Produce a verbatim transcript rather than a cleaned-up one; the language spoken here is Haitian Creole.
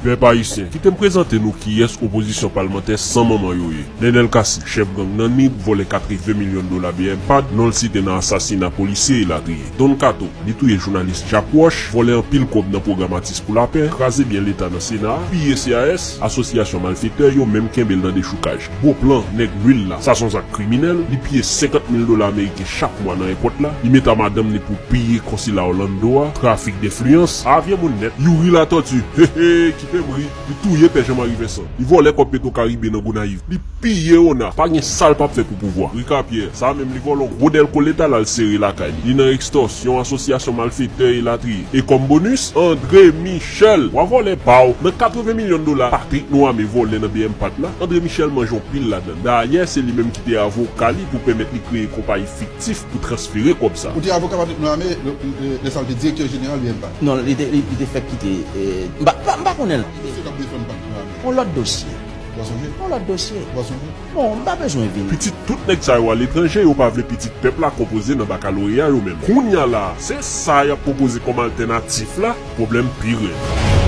Pèp ayisyen, kite m prezante nou kiyès opozisyon palmantè san manman yo ye. Nènèl Cassy, chèf gang nan Nip, vòlè katreven milyon dola B M pad, non l site nan asasina polisye elatriye. Don Kato, li touye jounalis Jack Roche, vòlè anpil kòb nan pwogram Atis pou Lapè, kraze byen Leta nan Sena a, piye C A S, asosyasyon malfetè yo menm kenbe l nan dechoukaj. Beauplan, nèg lwil la, sa se yon zak kriminèl, li piye senkant mil dola ameriken chak mwa nan èpòt la, li met a madanm li pou piye konsila Orlando a, trafik denfliyans, avyen moun nèt, Youri Latortue, hehe, kite m ri, li touye pè Jean Marie Vincent, li vòlè kòb Petro Caribe nan Gonayiv, li piye ona, pa gen sa l p ap fè pou pouvwa. Ricard Pierre, sa menm li vòlè yon gwo dèlko Leta l al sere lakay li, li nan ekstòsyon, asosyasyon malfetè elatriye. E kòm bonis, André Michel, wa vòlè pa w, nan katreven milyon dola Patrick Noamé vòlè nan B M pad la, André Michel manje yon pil ladan l. Dayè, se li menm ki te avoka li pou pèmèt li kreye konpayi fiktif pou transfere kòb sa. Ou te avoka Patrick Noamé lè, lè, lè sa l te direktè jeneral B M pad? Non, li te, li, li te fèk kite, eh, m pa, m pa, m pa konnen l. Kiyès ki t ap defann Patrick Noamé? On lòt dosye. Ou pa sonje? On lòt dosye. Ou pa sonje? Bon, m pa bezwen vin. Pitit tout nèg sa yo aletranje, yo pa vle pitit pèp la konpoze nan bakaloreya yo menm. Kounye a la, se sa y ap pwopoze kòm altènatif la, pwoblèm pi rèd.